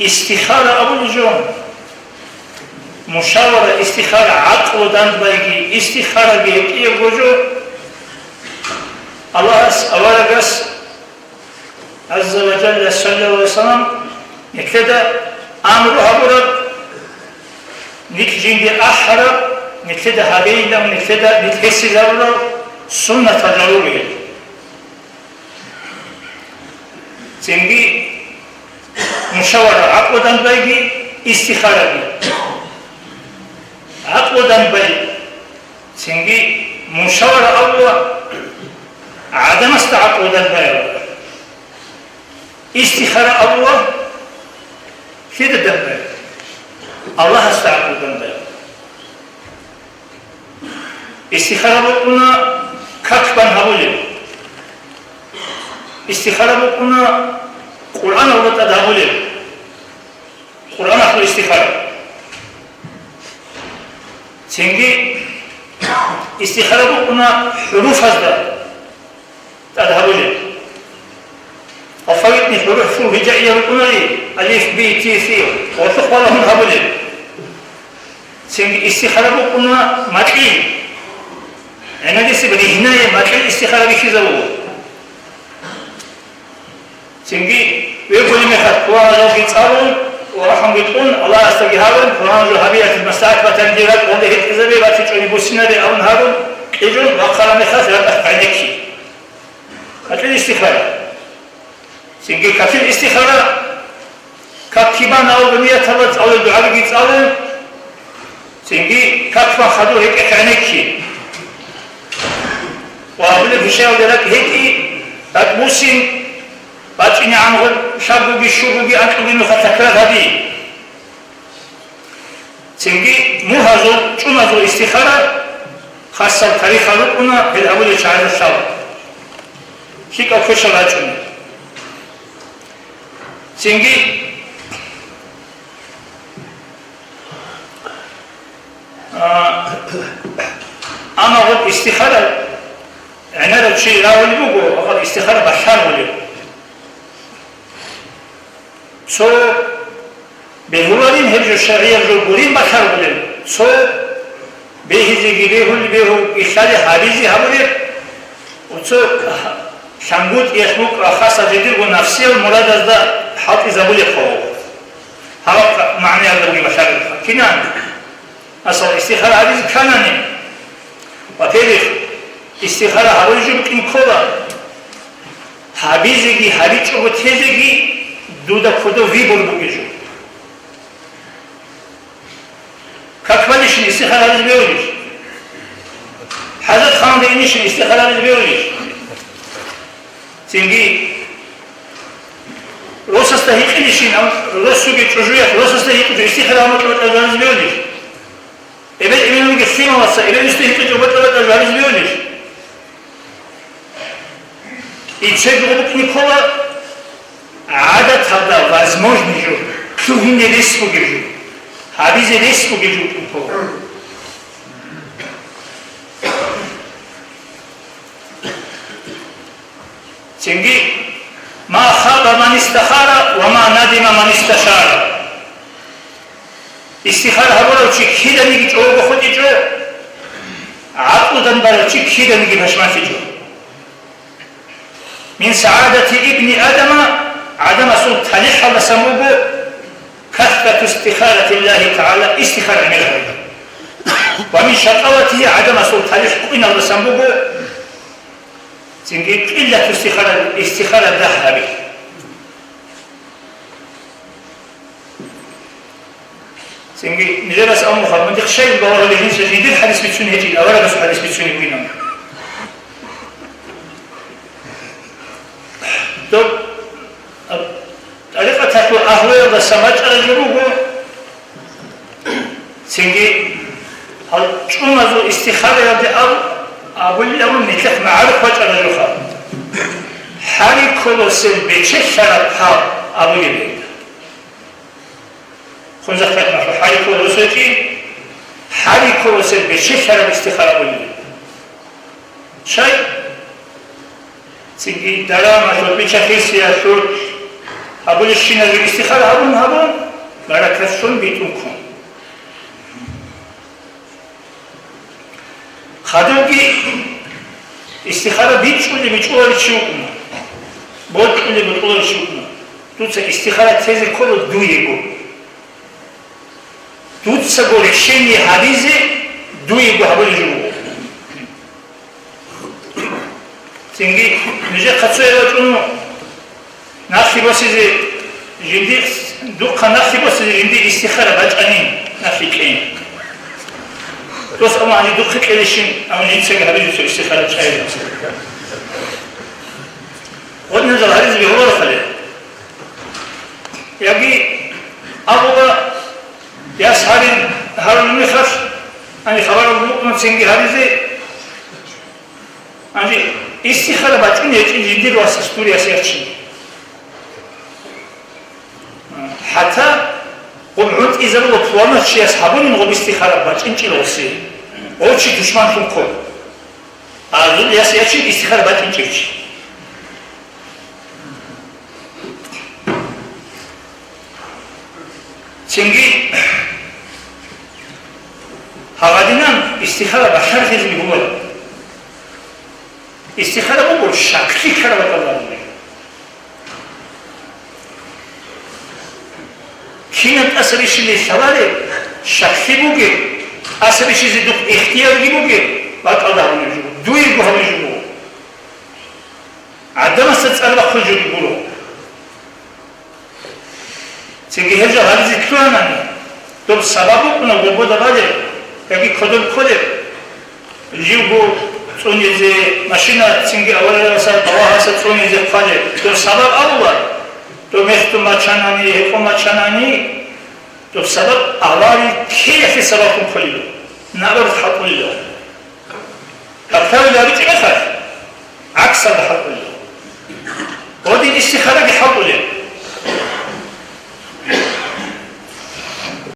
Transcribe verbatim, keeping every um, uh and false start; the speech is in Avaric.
Истихара абулеб жо, мушавара, истихара, гӀакълу дандбайги, истихараги гьеб кӀиябго жо, Аллагьас аварагас, гӀазза ва жалла, саллаллагьу гӀалайгьи ва саллам, нилъеда амру гьабураб, нилъ жинде ахӀараб, нилъеда гьабейилан, нилъеда нилъ гьесизарурал суннатал жал ругел. Цинги мушавара гӀакълу дандбайги, истихараги. ГӀакълу дандбай, цинги мушавара абула гӀадамасда гӀакълу дандбай абула. Истихара абула лъида дандбай? Аллагьасда гӀакълу дандбай абула. Истихара букӀуна как бан гьабулеб. Истихара букӀуна Къуръаналда тӀад гьабулеб. Къуръаналъул истихара. Цинги истихара букӀуна хӀуруфазда тӀад гьабулеб. Алфавитни хӀуруфул гьижаия рукӀунали, алиф, би, ти, си, гъорлъухъ балагьун гьабулеб. Цинги истихара букӀуна макьил. ГӀинадисеб ригьнае макьил истихара бихьизабула. Цинги вегулеб мехалъ Къуръаналги цӀалун ва рахӀмуги кьун, Аллагьасдаги гьарун, Къуръаналъул гьабиялъе маслахӀат батани, дир ракӀалде гьитӀизабе, батичӀони буссинабе абун гьарун, кьижун вахъараб мехалъ ракӀалъ гӀенекки. ГьатӀир истихара. Цинги какил истихара, как кибан авго нияталда цӀалул дугӀабиги цӀалун, цинги как бан хадур гьекӀехъе гӀенекки. Ва абулеб хӀишаялде ракӀ гьетӀи, ракӀ буссин, бачӀинегӀан гъол лъабгоги, щугоги, анкьгоги нуха такрар гьаби. Цинги мугьазул, чӀумазул истихара хасал тарихал рукӀуна, гьел абулел чагӀазда лъала. ЛъикӀав квешал рачӀуна. Цинги, а, амма гъоб истихара гӀемерав чи рагьулеб буго, гъоб истихара балъаргъулеб. Цо бегьуларин гьеб жо шаргӀияб жо гурин балъаргъулеб, цо бегьизеги бегьулеб, бегьу-, ишали гьабизе гьабулеб, цо лъангутӀиялъ букӀа хасал жидерго нафсиял мурадазда хӀалтӀизабулеб хъо. Гьаб магӀнаялда бугеб балъараб кинан? Масала, истихара гьабизе кканани, во-первых, истихара гьабулеб жо букӀин ккола, гьабизеги, гьабичӀого тезеги дуда кодов выбор бугеб жо. Как балищин истихара гьабизе бегьулищ? ХӀажат ханде инищин истихара гьабизе бегьулищ? Цинги росасда гьикъинищин, ам-, росуги чӀужуялъ росасда гьикъичӀо истихара гьабизе бегьулищ? Эбел-эменалги лъималаса эбел-инсуда гьикъичӀо батӀа-батӀа гьабизе бегьулищ? Иццеги гъуб ккола гӀадаталда возможный жо, лъугьине рес бугеб жо, гьабизе рес бугеб жо ккола. Цинги, ма хаба ман истахара ва ма надима ман исташара. Истихара гьабурав чи киданиги чӀого хутӀичӀо, гӀакълу дандбарав чи киданиги пашманлъичӀо. Мин сагӀадати ибни Адама, Адамасул талихӀалдасан буго касрату истихарати Аллагьи ТагӀала, истихара гӀемер гьари. Ва мин шакъаватигьи, Адамасул талихӀ къуиналдасан буго цинги къиллату истихара, истихара дагь гьаби. Цинги нижерас абун буго, мун дихъ щай балагьулеб, гьанже жидер хӀадис бицунеб гьечӀин, аварагасул хӀадис бицунеб бугин. Доб, а, тӀарикъаталъул агьлуялдаса бачӀараб жо буго, цинги гьал чӀумазул истихараялде аб-, абулеб абун нилъехъ магӀарухъ бачӀараб жоха. Гьари кколесел бечелъараб гьал абулеб гьелда. Хунзахъ бакӀ махӀу, гьари кколесел чи, гьари кколесел бечелъараб истихара бугеб. Щай? Цинги дарамалъул, бича-хирсиялъул, Абулебщинаб жо истихара гьабун-гьабун, баракат щун битӀун ккун. Хадубги истихара бичӀчӀулеб-бичӀчӀуларев чи вукӀуна, бокьулеб-бокьуларев чи вукӀуна. Дуца истихара тезе ккола дуего. Дуцаго решение гьабизе дуего гьабулеб жо буго. Цинги нужехъа цояв вачӀун, нахъе босизе жинди, духъа нахъе босизе жинди истихара бачӀани, нахъе кьейин. Дос амма гьанже духъе кьелищин, амма жинцаги гьабизе цо истихара чӀайилан. Гъодинал жал гьаризе бегьуларо хъале. Яги абула, яс гьарин гьарун мехалъ, ани хабарал букӀун цинги гьаризе, ани истихара бачӀун гьечӀин жиндир васас дур яс ячин. ХӀатта гъуб гӀунтӀизабула пуланав чияс гьабунин гъуб истихара бачӀинчӀел гъуси, гъов чи тушманлъун ккола. Азул яс ячин истихара бачӀинчӀев чи. Цинги гьагъадинан истихара бахӀархизе бегьуларо. Истихара буго щаклъи ккараб бакӀалда гьабулеб. Кинаб тӀаса бищизе лъалареб, щаклъи бугеб, тӀаса бищизе духъ ихтиярги бугеб, бакӀалда гьабулеб жо, дуего гьабулеб жо буго. ГӀадамасда цӀар бахъулеб жоги гуро. Цинги гьеб жо гьаризе лъугьанани, доб сабаб букӀуна гъобода балеб, яги кодоб кколеб, живго цӀунизе, машина цинги аварияса, балагьаса цӀунизе хъвалеб, доб сабаб абула, доб мехту мачанани, гьекъо мачанани, доб сабаб авария ккеялъе сабаблъун кколила, наоборот хӀалтӀулила. Гьаб лъалел гьабичӀеб мехалъ, гӀаксалда хӀалтӀулел. Гъодин истихараги хӀалтӀулел.